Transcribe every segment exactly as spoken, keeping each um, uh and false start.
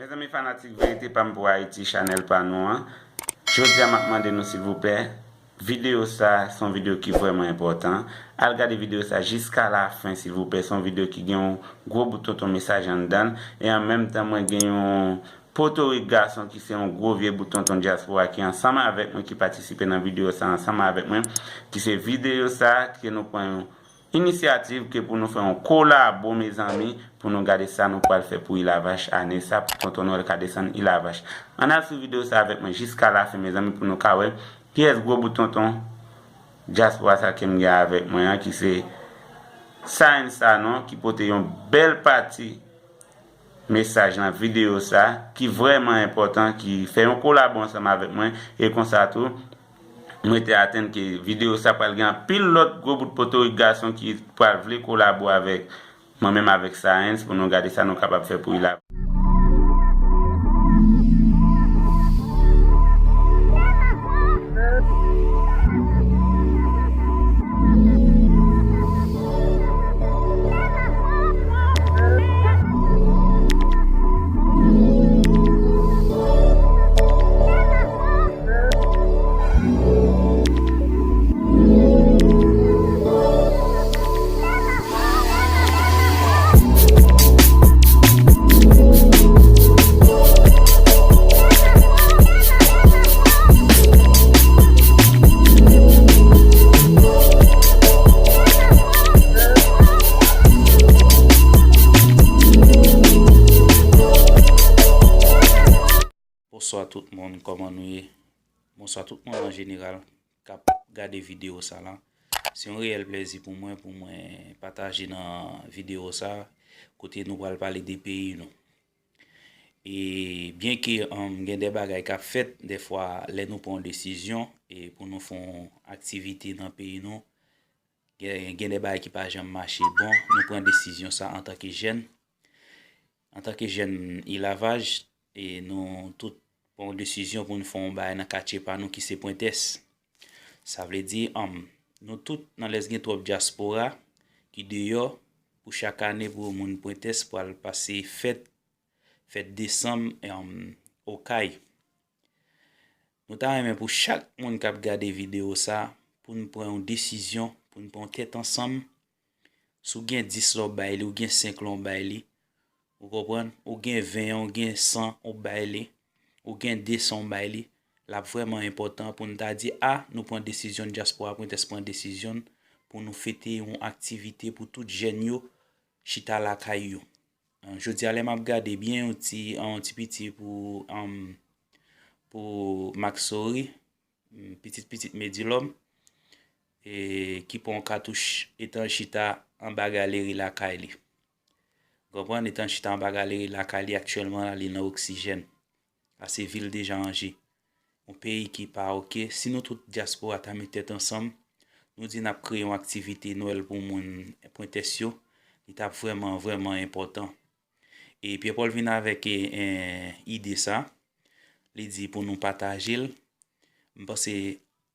Mezanmi fanatik Verite pa m pou Ayiti, chanèl pa nou an. Jodi a m ap mande nou silvouplè, videyo sa se yon videyo ki vrèman enpòtan. Al gade videyo sa jiska lafen silvouplè. Se yon videyo ki gen yon gwo bout tonton mesaj anndan l. E an menm tan mwen gen yon Potorik gason ki se yon gwo vye bout tonton dyaspora ki ansanm avèk mwen ki patisipe nan videyo sa ansanm avèk mwen. Ki se videyo sa ke nou pran yon inisyativ ke pou nou fè yon kolabo mezanmi, pou nou gade sa nou pral fè pou Ilavach ane sa pou tonton Nwèl ka desann Ilavach. Ann al sou videyo sa avèk mwen jiska lafen mezanmi pou nou ka wè kiyès gwo bout tonton dyaspora sa ke m gen avèk mwen an ki se Saen Sanon ki pote yon bèl pati mesaj nan videyo sa ki vrèman enpòtan, ki fè yon kolabo ansanm avèk mwen. E konsa tou, mwen te atann ke videyo sa pral gen anpil lòt gwo bout potorik gason ki pral vle kolabo avèk mwen menm avèk Saens pou nou gade sa nou kapab fè pou Ilavach. Bonswa tout moun, kòman nou ye? Bonswa tout moun an jeneral k ap gade videyo sa la. Se yon reyèl plèzi pou mwen, pou mwen pataje nan videyo sa, kote nou pral pale de peyi nou. E byenke, um, gen de bagay k ap fèt, dèfwa, lè nou pran yon desizyon, e pou nou fè yon aktivite nan peyi nou, gen, gen de bagay ki pa janm mache bon, nou pran desizyon sa antanke jèn. Antanke jèn Ilavach, e nou tout pran yon desizyon pou nou fè yon bagay nan katye pa nou ki se Pwentès. Sa vle di, um, nou tout nan lès gen twòp dyaspora ki deyò pou chak ane pou moun Pwentès pral pase fèt, fèt desanm, um, Okay. Nou ta renmen pou chak moun k ap gade videyo sa, pou n pran yon desizyon, pou n pran yon tèt ansanm. Si w gen dis la w bay li, ou gen senk la w bay li, ou konprann? Ou gen ven an, ou gen san, ou bay li, ou gen de san, ou bay li. L ap vrèman enpòtan pou n ta di, a, nou pran desizyon, dyaspora Pwentès pran desizyon pou nou fete yon aktivite pou tout jèn yo chita lakay yo. Jodi a, lè m ap gade byen, yon ti, yon ti piti pou, um, pou Maxory, pitit pitit Medilòm, e ki pran katouch etan l chita anba galeri lakay li. Konprann, etan l chita anba galeri lakay li aktyèlman la, li nan Oksijèn. Sa se vil deja Anje. Yon peyi ki pa oke. Si nou tout dyaspora ta met tèt ansanm, nou di n ap kreye yon aktivite Nwèl pou moun Pwentès yo, li t ap vrèman, vrèman enpòtan. E Pyè Pòl vin avèk, e, e, ide sa. Li di pou nou pataje l. M panse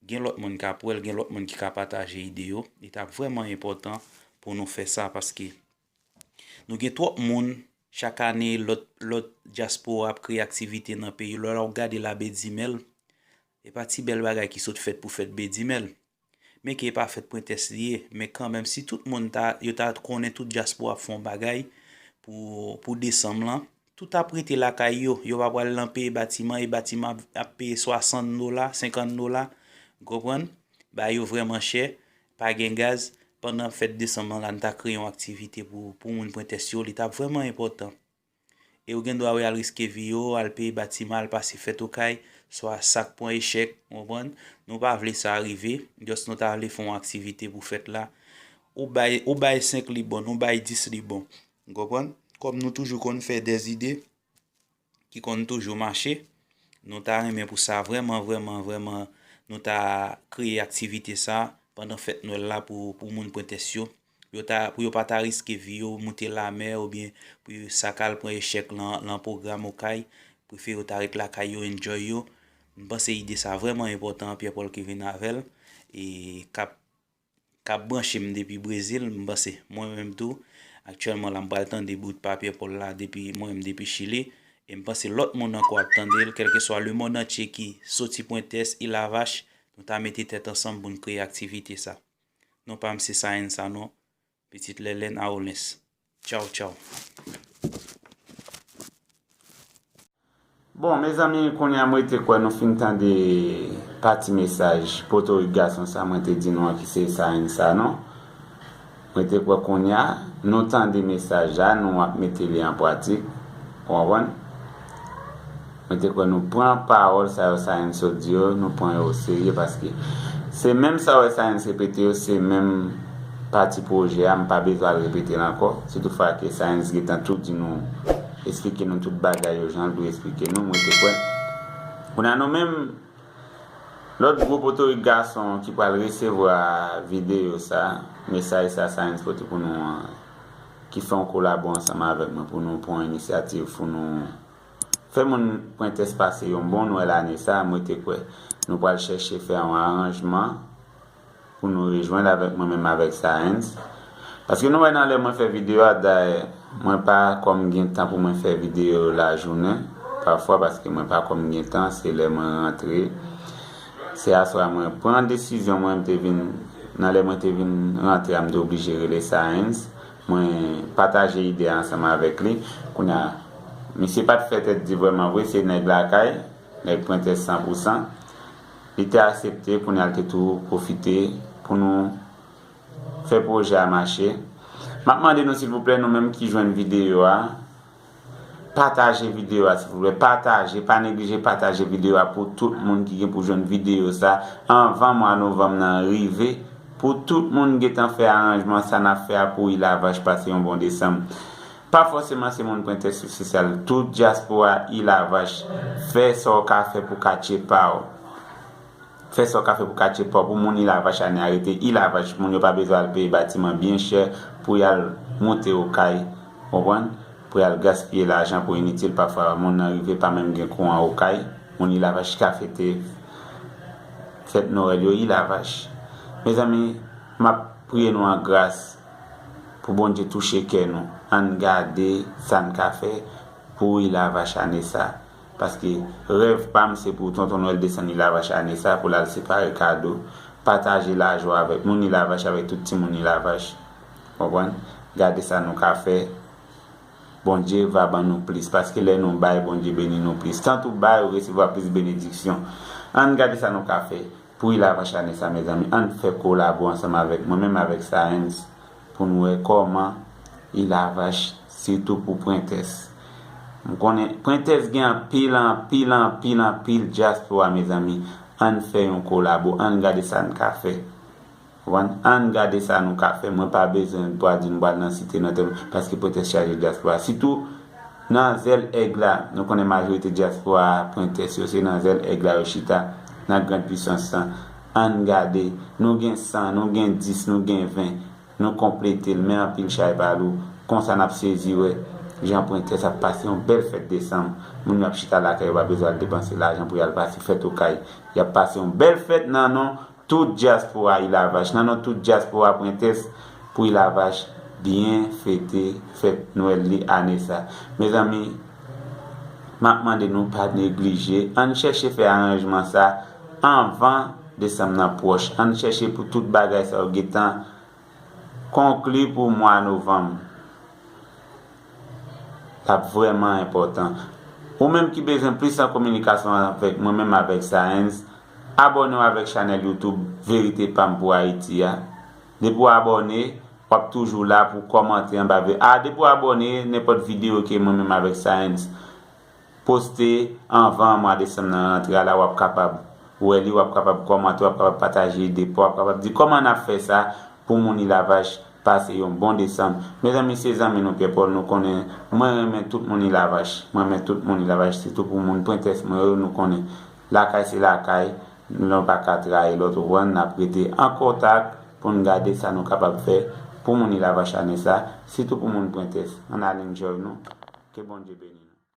gen lòt moun k ap wè l, gen lòt moun ki ka pataje ide yo. Li t ap vrèman enpòtan pou nou fè sa paske nou gen twòp moun, chak ane, lòt, lòt dyaspora ap kreye aktivite nan peyi. Lè w gade Labedimèl, e pa ti bèl bagay ki sot fèt pou fèt Bedimèl. Men ke e pa fèt Pwentès li ye, men kanmenm, si tout moun ta, yo ta konnen tout dyaspora ap fè yon bagay pou, pou desanm lan, tout ap rete lakay yo, yo pa pral nan peye batiman, e batiman ap, ap peye swasant dola, senkant dola, konprann? Bagay yo vrèman chè, pa gen gaz, pandan fèt desanm lan la, n ta kreye yon aktivite pou, pou moun Pwentès yo, li t ap vrèman enpòtan. E ou gen dwa, wi, al riske vi yo, al peye batiman, al pase fèt Okay, swa sa k pran echèk, ou konprann? Nou pa vle sa rive, just nou ta vle fè yon aktivite pou fèt la. Ou bay, ou bay senk li bon, nou bay dis li bon. Ou konprann? Kòm nou toujou konn fè dèzide ki konn toujou mache, nou ta renmen pou sa vrèman, vrèman, vrèman, nou ta kreye aktivite sa pandan fèt Nwèl la pou, pou moun Pwentès yo. Yo ta, pou yo pa ta riske vi yo, moute lamè oubyen pou yo sa k al pran echèk lan, lan pwogram Okay, prefere yo ta ret lakay yo, enjoy yo. M panse ide sa vrèman enpòtan, Pyè Pòl ki vin avè l, e k ap, k ap branche m depi Brezil, m panse. Mwen menm tou, aktyèlman la, m pral tande bout pa Pyè Pòl la depi, mwen menm depi Chili, E m panse lòt moun ankò ap tande l, kèlkeswa lemonn antye ki soti Pwentès, Ilavach, nou ta mete tèt ansanm pou n kreye aktivite sa. Non pa m se Saenn Sanon, pitit Lèlèn Aolens. Tchaw, tchaw. Bon, mezanmi, kounye a mwen te kwè nou fin tande pati mesaj Potorik gason sa mwen te di nou an ki se Saenn Sanon. Mwen te kwè kounye a nou tande mesaj la, nou ap mete li an pratik. Ou konprann? Mwen te kwè nou pran pawòl sa yo Saenn sot di yo, nou pran yo oserye paske se menm sa w wè Saenn repete yo, se menm pati pwojè a, m pa bezwen al repete l ankò. Si toutfwa ke Saenn gentan tou di nou, esplike nou tout bagay yo jan l dwe esplike nou, mwen te kwè. Kounye a nou menm, lòt gwo Potorik gason ki pral resevwa videyo sa, mesaj sa Saenn pote pou nou an, ki fè yon kolabo ansanm avèk mwen pou nou pran yon inisyativ pou nou fè moun Pwentès pase yon bon Nwèl ane sa, mwen te kwè nou pral chèche fè yon aranjman pou nou rejwenn avèk mwen menm avèk Saenn. Paske nou wè nan lè mwen fè videyo a, dayè, mwen pa kòm gen tan pou mwen fè videyo lajounen, pafwa paske mwen pa kòm gen tan, se lè mwen rantre. Se aswè a mwen pran desizyon mwen, m te vin, nan lè mwen te vin rantre a, m te oblije rele Saenn. Mwen pataje ide a ansanm avèk li. Kounye a, misye pa t fè tèt di vrèman vre, se nèg lakay, nèg Pwentès san pou san. Li te aksepte, kounye a l te tou pwofite pou nou fè pwojè a mache. M ap mande nou silvouplè, nou menm ki jwenn videyo a, pataje videyo a silvouplè, pataje, pa neglije pataje videyo a pou tout moun ki gen pou jwenn videyo sa anvan mwa novanm nan rive, pou tout moun gentan fè aranjman sa n ap fè a pou Ilavach pase yon bon desanm. Pa fòseman se moun Pwentès sosyal, tout dyaspora Ilavach, fè sa w ka fè pou katye pa w. Fè sa w ka fè pou katye pa w, pou moun Ilavach ane a rete Ilavach, moun yo pa bezwen al peye batiman byen chè pou y al moute Okay, w konprann? Pou y al gaspiye lajan pou initil, pafwa moun nan rive pa menm gen kouran Okay, moun Ilavach ka fete fèt Nwèl yo Ilavach. Mezanmi, m ap priye nou an gras pou Bondye touche kè nou. Ann gade sa n ka fè pou Ilavach ane sa. Paske rèv pa m se pou Tonton Nwèl desann Ilavach ane sa pou l al separe kado, pataje lajwa avèk moun Ilavach, avèk tout timoun Ilavach. Konprann? Gade sa nou ka fè. Bondye va ban nou plis, paske lè nou bay, Bondye beni nou plis. Tan ou bay, ou resevwa plis benediksyon. Ann gade sa nou ka fè pou Ilavach ane sa, mezanmi. Ann fè kolabo ansanm avèk mwen menm avèk Saenn pou n wè kòman Ilavach, sitou pou Pwentès. M konnen Pwentès gen anpil, anpil, anpil, anpil dyaspora, mezanmi. Ann fè yon kolabo, ann gade sa n ka fè. Konprann? Ann gade sa nou ka fè. Mwen pa bezwen pral di nou pral nan site nan tèl, paske Pwentès chaje dyaspora. Sitou nan zèl èg la, nou konnen majorite dyaspora Pwentès yo se nan zèl èg la yo chita, nan Grand Puissance lan. Ann gade, nou gen san, nou gen dis, nou gen ven, nou konplete l, men anpil chay pa lou. Konsa n ap sezi wè jan Pwentès ap pase yon bèl fèt desanm. Moun yo ap chita lakay yo, pa bezwen al depanse lajan pou y al pase fèt Okay. Y ap pase yon bèl fèt nan non tout dyaspora Ilavach, nan non tout dyaspora Pwentès, pou Ilavach byen fete fèt Nwèl li ane sa. Mezanmi, m ap mande nou pa neglije, ann chèche fè aranjman sa anvan desanm nan pwòch. Ann chèche pou tout bagay sa yo gentan konkli pou mwa novanm. L ap vrèman enpòtan. Ou menm ki bezwen plis an kominikasyon avèk mwen menm avèk Saenn, abòne w avèk chanèl YouTube Verite Pa M pou Ayiti a. Depi w abòne, w ap toujou la pou w kòmante anba vi-, a, depi w abòne, nenpòt videyo ke mwen menm avèk Saenn poste anvan mwa desanm nan rantre a la, w ap kapab wè li, w ap kapab kòmante, w ap kapab pataje ide pa w, w ap kapab di kòman n ap fè sa pou moun Ilavach pase yon bon desanm. Mezanmi, se zanmi nou Pyè Pòl, nou konnen mwen renmen tout moun Ilavach. Mwen renmen tout moun Ilavach, sitou pou moun Pwentès mwen yo, nou konnen lakay se lakay, nou pa ka trayi lòt, ou konprann, n ap rete an kontak pou n gade sa nou kapab fè pou moun Ilavach ane sa, sitou pou moun Pwentès. Ann al enjoy nou. Ke Bondye beni nou.